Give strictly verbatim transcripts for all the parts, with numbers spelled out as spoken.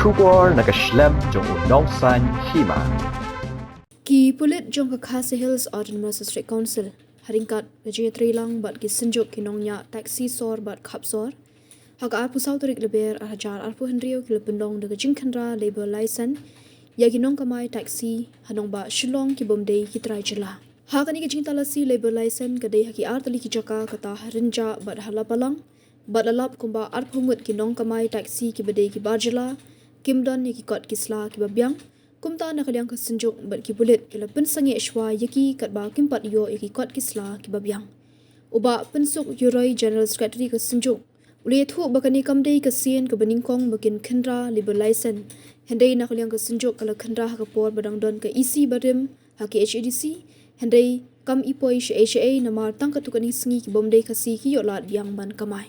Khubor na ka shlem jong u nongsaiñ hima. Ki pulit jong ka Khasi Hills Autonomous District Council ha ryngkat ka jingïatreilang bad ki synjuk ki nongñiah taxi sor bad khap sor ha ka arphew saw tarik Lber ar hajar arphew hynriew ki la pynlong da ka jingkhynra labour license ïa ki nongkamai taxi ha nongbah Shillong ki bym dei ki trai jylla. Ha kane ka jingtalasi labour license ka dei ha ki artylli ki jaka kata ha Rynjah bad ha Lapalang, bad la lap kumba arphew ngut ki nongkamai taxi kiba dei ki bar jylla kim don ïa ki kot ki sla kiba biang. Kumta na ka liang ka synjuk bad ki pulit ki la pynsangeh shuwa ïa ki katba kim pat ïoh ïa ki kot ki sla kiba biang. U Bah Pynsuk Yuroi, General Secretary ka synjuk, u la ïathuh ba kane kam dei ka sien kaba nyngkong ba kin khynra labour license. Hynrei na ka liang ka synjuk ka la khynra ha ka por ba dang don ka E C barim ha ka K H A D C, hynrei kam i poi shaei shaei namar tang katto katne sngi ki bym dei Khasi ki ïoh lad biang ban kamai.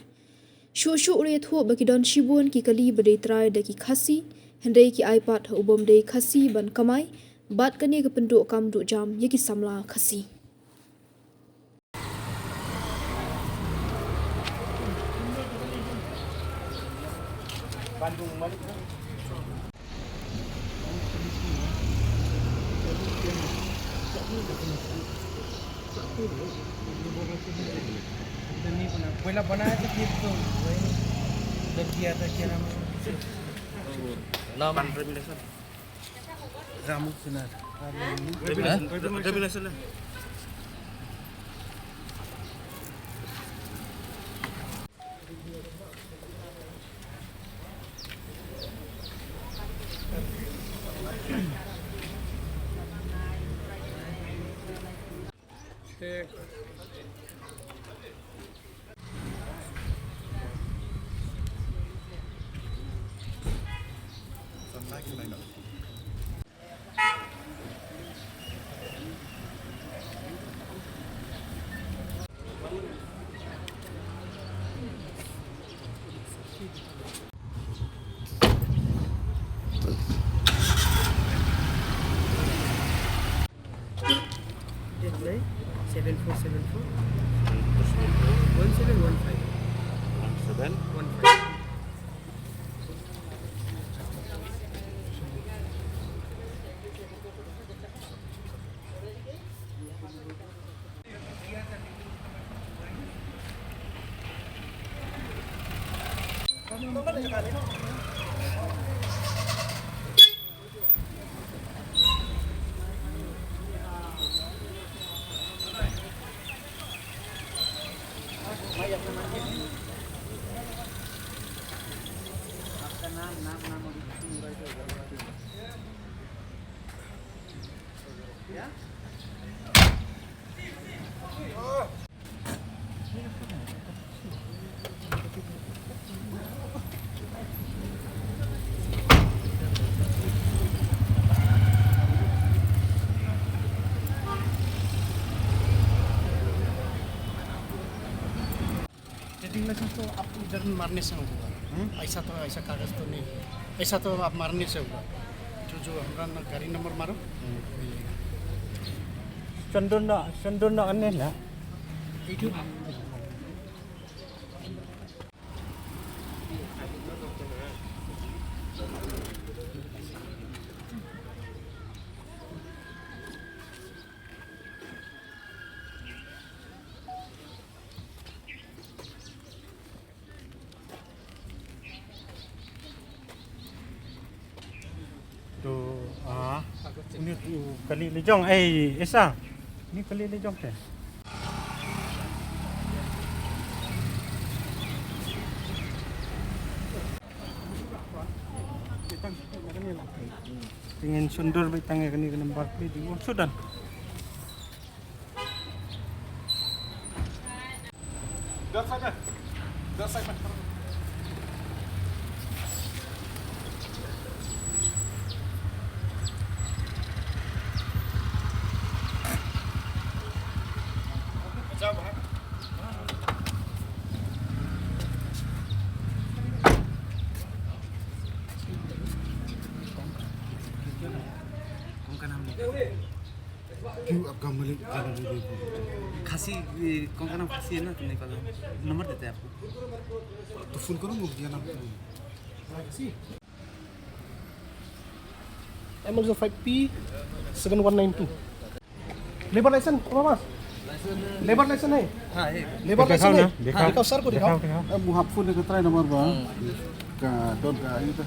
Shuh shuh u la ïathuh ba ki don shibun ki kali ba dei trai da ki Khasi, hynrei ki ai pat ha u bym dei Khasi ban kamai, bad kane ka pynduh kam duh jam ïa ki samla Khasi. पहला बनाया था फिर तो वही दब गया था, क्या नाम है? नाम? रामू Sinha. Eight nine seven four seven four one seven one five. One seven. One five. Trading licence तो आप इधर मारने से होगा। हम्म? ऐसा तो, ऐसा कागज तो नहीं है। ऐसा तो आप मारने से होगा। जो, जो हमारा ना गाड़ी नंबर मारो, हम्म। मिलेगा। चंदन ना, चंदन ना अन्य ना। एक ही। To, ah, uni tu kali lejong, eh, Esa. Ni kali lejong te. Tingin sundur ba tang kani kani bar pli di sudan. क्यों आपका मालिक खासी, ये, कौन का नाम खासी है ना, तुमने कहा नंबर देते हैं आपको। तो फोन करो, वो दिया नाम। खासी। M L zero five P seven one nine two. Labour license, apa, Mas? Labour license hai? हाँ, है। Labour license hai? दिखाओ ना, दिखाओ। दिखाओ सर को दिखाओ। दिखाओ, दिखाओ। अब वो आप फोन करके ट्राई नंबर बा। का डॉट का ये तो,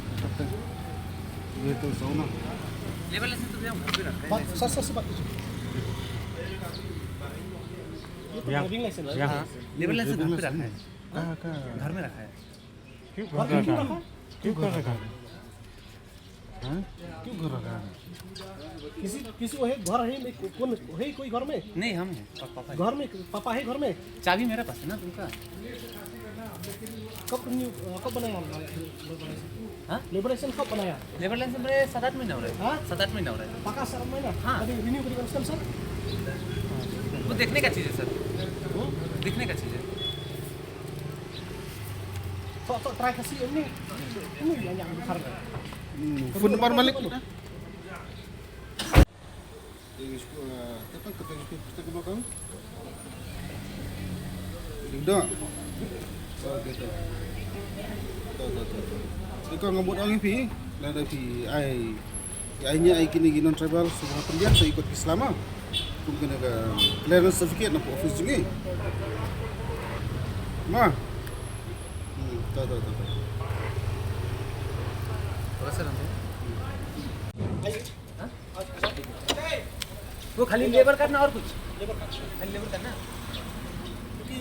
ये तो सो ना। Labour license तो भैया हम घर पे रखा है। बात, सर, सर से बात कीजिए। ये तो यहाँ, ड्राइविंग लाइसेंस है। यहाँ। हाँ, labour license घर पे रखा है। कहाँ, कहाँ? घर में रखा है। क्यों घर में रखा है? क्यों घर रखा है? हाँ? क्यों घर रखा है? किसी, किसी को है, घर है नहीं, को-, कौन है, कोई घर में? नहीं, हम हैं, पा-, पापा हैं। घर में, पापा है घर में? चाबी मेरे पास है ना उनका। कब renew, अ, कब बनाया? हाँ? Labour license कब बनाया? Labour license मेरे सात आठ महीना हो रहा है। हाँ? सात आठ महीना हो रहा है। पक्का सात आठ महीना? हाँ। अभी renew करेगा उसका सर? वो देखने का चीज़ है सर। वो? देखने का चीज़ है। तो, तो try kasi ini, ini yang, yang besar. Hmm, phone number malik. Tengok, tengok, tengok, tengok. Ding dong. Okay, tu. Tu, tu, tu, tu. Iko ngamut ang pi, la da pi ai. Ai nia ai kini ki non tribal, semua pendiam sa ikut Islam ah. Kum kena ka clearance certificate na office jong ngi. Ma. Hmm, tu, tu, tu, tu. Terasa nanti. Ai. हाँ? वो खाली labour card ना और कुछ? Labour card। खाली labour card ना? क्योंकि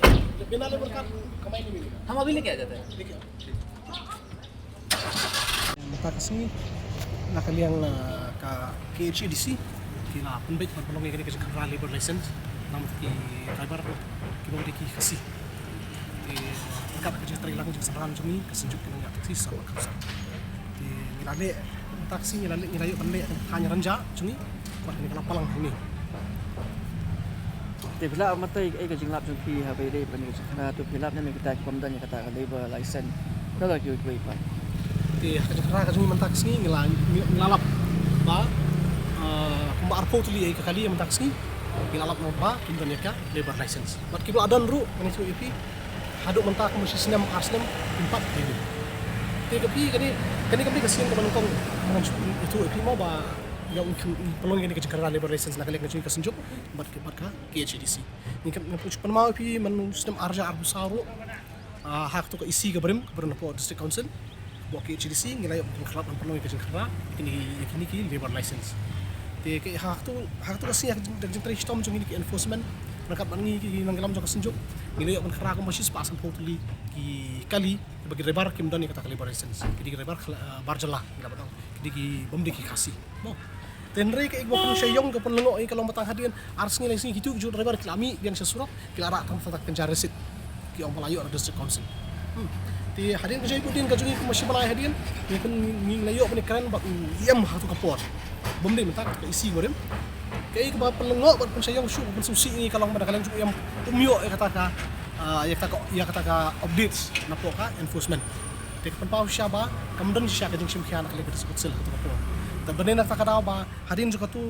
बिना labour card कमाई नहीं मिलेगा। हम अभी लेके आ जाते हैं। लेके आओ। Mynta ka sngi na ka liang, ah, ka K H A D C ki la pynbeit ban pynlong ïa kane ka jingkhynra labour license na ki driver kiba ong dei ki Khasi. Te ryngkat ka jingtrei lang jingsynran jong ngi ka Synjuk ki nongñiah taxi Sawdong Khasi. Te ngi la leh mynta ka sngi ngi la leh, ngi la ïoh ban leh ha ka thaiñ Rynjah jong ngi. Bad kane ka la palang hangne. Te phi lah ban batai ei ka jinglap jong phi haba ïadei bad kane ka jingkhynra, to phi lap ne em ïa kita ki bym don ïa kata ka labour license. Nalor kiwei kiwei pat. Te ha ka jingkhynra ka jong ngi mynta ka sngi ngi la, ngi la lap ba, ah, kumba arphew tylli ïa ka kali mynta ka sngi. Ngi la lap noh ba kim don ïa ka labour license. Bad kiba la don ruh ngan ïathuh ïa phi. Haduh mynta kumba shi snem ar snem kim pat renew. Te ka phi kane, kane ka phi ka sien kaba nyngkong ngan ïathuh ïa phi mo ba ïa u pynlong ïa kane ka jingkhynra labour license na ka liang ka jong ngi ka Synjuk bad ka, bad ka K H A D C. Ngi kynmaw phi man u snem ar hajar arphew saw ruh, ah, ha kato ka E C ka barim ka barim hapoh District Council, hapoh K H A D C ngi la ïoh ban khlad ban pynlong ïa ka jingkhynra ïa kine ki, ïa kine ki labour license. Te ka, ha kato, ha kato ka sngi ha ka jing, jingtrei shitom jong ngi ki enforcement ryngkat bad ngi ki nongïalam jong ka Synjuk ngi la ïoh ban khynra kumba shispah sanphew tylli ki kali kiba ki driver kim don ïa kata ka labour license. Ki dei ki driver khla-, ah, bar jylla ngi la ban ong, ki dei ki bym dei ki Khasi. Mo. Te hynrei kaei kaba pynshai ïong, ka pynlyngngoh ïa ka long ba tang hadien ar sngi lai sngi kitu kijuh driver ki la mih biang sha surok, ki la rah tang kata ka kynja receipt. Ki ong ba la ïoh na District Council. Hmm. Te hadien ka jingpynbeit ka jong ngi kumba shi bnai hadien, ngi pyn, ngi la ïoh ban ïakren bad u E M ha kato ka por. Bym dei mynta ka E C barim. Kaei kaba pynlyngngoh bad pynshai ïong shuh, pynsngewsih ïa ngi ka long ba na ka liang jong u E M um ïoh ïa kata ka, ah, ïa kata ka, ïa kata ka updates napoh ka enforcement. Te ka pynpaw shisha ba kam don shisha ka jingshim khia na ka liang ka District Council ha kato ka por. Te bad na kata ka daw ba hadien jong kato,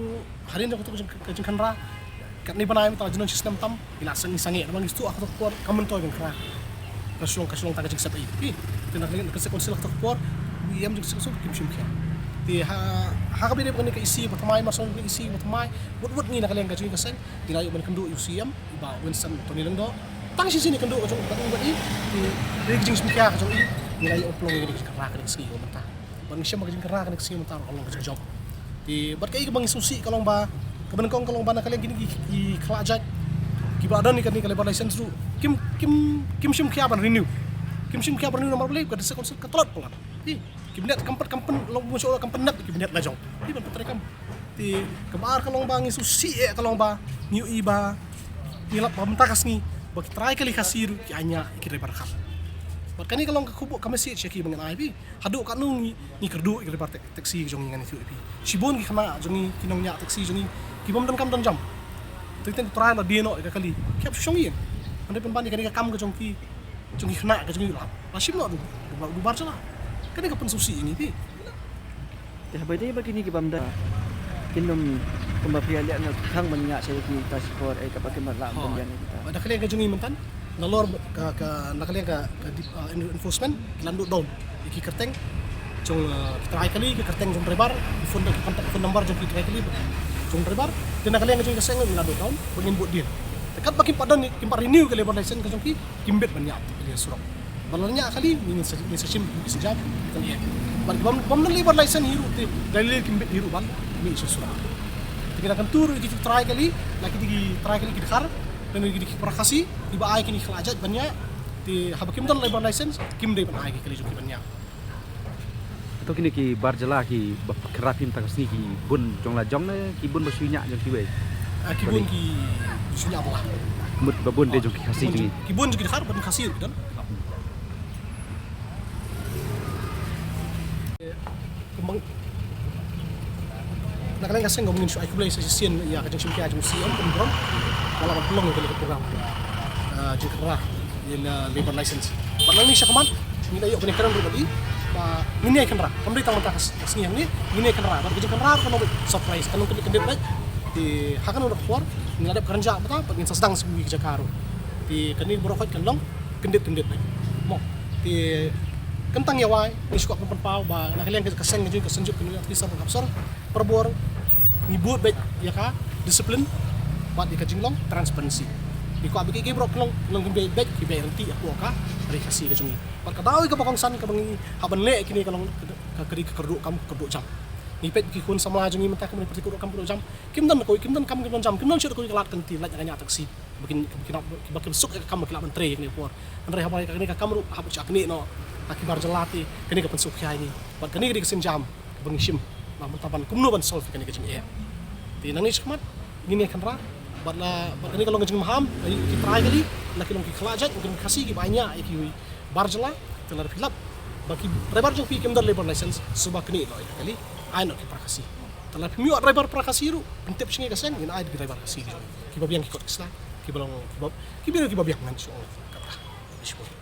hadien jong kato ka jing, ka jingkhynra, katne bnai mynta la ju don shi snem tam, ngi la sangeh, sangeh namar ngi sngewthuh ha kato ka por kam myntoi ban khynra. Ka shu long, ka shu long tang ka jingsep ïa phi. Te na ka liang ka District Council ha kato ka por, u E M jong ka District Council kim shim khia. Te ha, ha kaba ïadei bad kane ka E C ba thymmai, mar shu long kane ka E C ba thymmai, wut wut ngi na ka liang ka jong ngi ka seng ngi la ïoh ban kynduh ïa u C M, i Bah Winston Tony Lyngdoh. Tang shisien i kynduh ka jong, ka jong i, i, i, ka jingshim khia ka jong i, ngi la ïoh pynlong ïa ka jingkhynra kane ka sngi mynta. Bad ngi shem ba ka jingkhynra kane ka sngi mynta ruh ka long ka jingjop. Te bad kaei kaba ngi sngewsih ka long ba, kaba nyngkong ka long ba na ka liang kine ki, ki khlad jait kiba don ïa kane ka labour license ruh kim, kim, kim shim khia ban renew. Kim shim khia ban renew namar balei ka District Council ka tlot palat. Te ki bniat kam pat, kam pyn, long bun shuh kam pyndat ki bniat la jong. Te ban pyntrei kam. Te kaba ar ka long ba ngi sngewsih eh ka long ba ngi ïohi ba ngi lap ba mynta ka sngi ba ki trai kali Khasi ruh ki aiñah ïa ki driver khap. Bad kane ka long ka khubor ka message ïa ki ba ngan ai phi. Haduh katno ngi, ngi kyrduh ïa ki driver tak-, taxi ka jong ngi ngan ïathuh ïa phi. Shibun ki khynnah jong ngi, ki nongñiah taxi jong ngi ki bym donkam don jam. Teng teng u trai la die noh ïa ka kali. Ki hap shu shong ïing. Hynrei pynban ïa kane ka kam ka jong ki, jong ki khynnah ka jong ngi la, la shim noh ruh, la u bar jylla. Kane ka pynsngewsih ïa ngi phi. Te haba ïadei bad kine ki bym don, kin ym kumba phi ïa leh nongkhang ban ñiah sha ki ta shipor, eh, kaba kin ym don ïa kita. Hooid. Bad na ka liang ka jong ngi mynta, nalor ka, ka, na ka liang ka, ka dip-, ah, en-, enforcement ki la duh down ïa ki kyrteng Jong, eh, ki trai kali, ki kyrteng jong driver, ki phone, contact phone number jong ki trai kali jong driver. Te na ka liang ka jong ka seng ngi la note down, ba ngin bud dien. Te katba kim pat don, kim pat renew ka labour license ka jong ki, kim bit ban ñiah ïa surok. Ba la ñiah kali, ngin sa, ngin sa shim ki sienjam, kan ïa. Bad bym, bym don labour license hi ruh te, da lei kim bit hi ruh ban mih sha surok. Te ki la kyntu ruh ki trai kali, la ki dei ki trai kali ki dkhar, lane ki dei ki para Khasi, kiba ai kine ki khlajait ban ñiah. Te haba kim don labour license, kim dei ban ai ki kali jong ki ban ñiah. To kine ki bar jylla kiba kynrap hi mynta ka sngi ki bun jong la jong ne ki bun ba shu ñiah jong kiwei? Ah, ki bun ki shu ñiah ba la. Mut ba bun de jong ki Khasi jong ngi. Ki bun jong ki dkhar, bun Khasi ki don. Kumba na ka liang ka seng ngin shu ai khublei sa shisien ïa ka jingshim khia jong u C M Conrad ba la ban pynlong ïa kane ka program, ah, jingkynrap ïa la labour license. Bad nangne shakhmat ngi la ïoh kane ka kren ruh ba dei ba ngin ïai kynrap, kam dei tang mynta ka sngi hangne, ngin ïai kynrap. Bad ka jingkynrap ruh kan long surprise, kan long kyndit kyndit beit. Te ha kano kano ka por ngi la dep kren jia mynta bad ngin sa sdang sha kawei ka jaka ruh. Te kane baroh khoit kan long kyndit kyndit beit. Mo, te kyntang ïa wai ngi shu kwah pynpaw ba na ka liang ka seng ka jong ka Synjuk Kynrad Officer Bad Kapsor, para bor, ngi bud beit ïa ka discipline bad ïa ka jinglong transparency. Ngi kwah ba ki, ki baroh ki long, long ki beit beit, ki beit ryntih hapoh ka Ri Khasi ka jong ngi. Bad ka daw ïa kaba kongsan kaba ngi hap ban leh kine ka long ka, ka dei ka kyrduh kam, kyrduh jam. Ngi peit ki khun samla jong ngi mynta kumne pyrthei kyrduh kam kyrduh jam. Kim don kawei, kim don kam, kim don jam, kim don shuh kawei ka lad ka lynti, lait ïa ka ñiah taxi. Ba kin, ba kin, ba kin suk ïa ka kam ba ki lah ban trei ïa kane ka por. Hynrei haba ïa kane ka kam ruh hap ban shah knieh noh ha ki bar jylla te kane ka pynsuk khia ïa ngi. Bad kane ka dei ka sienjam ba ngi shim ba mynta ban kumno ban solve ïa kane ka jingeh. Te nangne shakhmat ngin ïai kynrap bad la, bad kane ka long ka jingmaham ïa ki trai kali, la ki long ki khlajait, ki Khasi kiba ñiah ïa ki bar jylla. Te lada phi lap ba ki driver jong phi kim don labour license, sngewbha knieh noh ïa ka kali, ai noh ki para Khasi. Te lada phim ïoh driver para Khasi ruh, pyntip sha ngi ka seng, ngin ai da ki driver Khasi jong ngi. Kiba biang ki kot ki sla, kiba long, kiba, kiba, kiba biang ngan shu ong kata.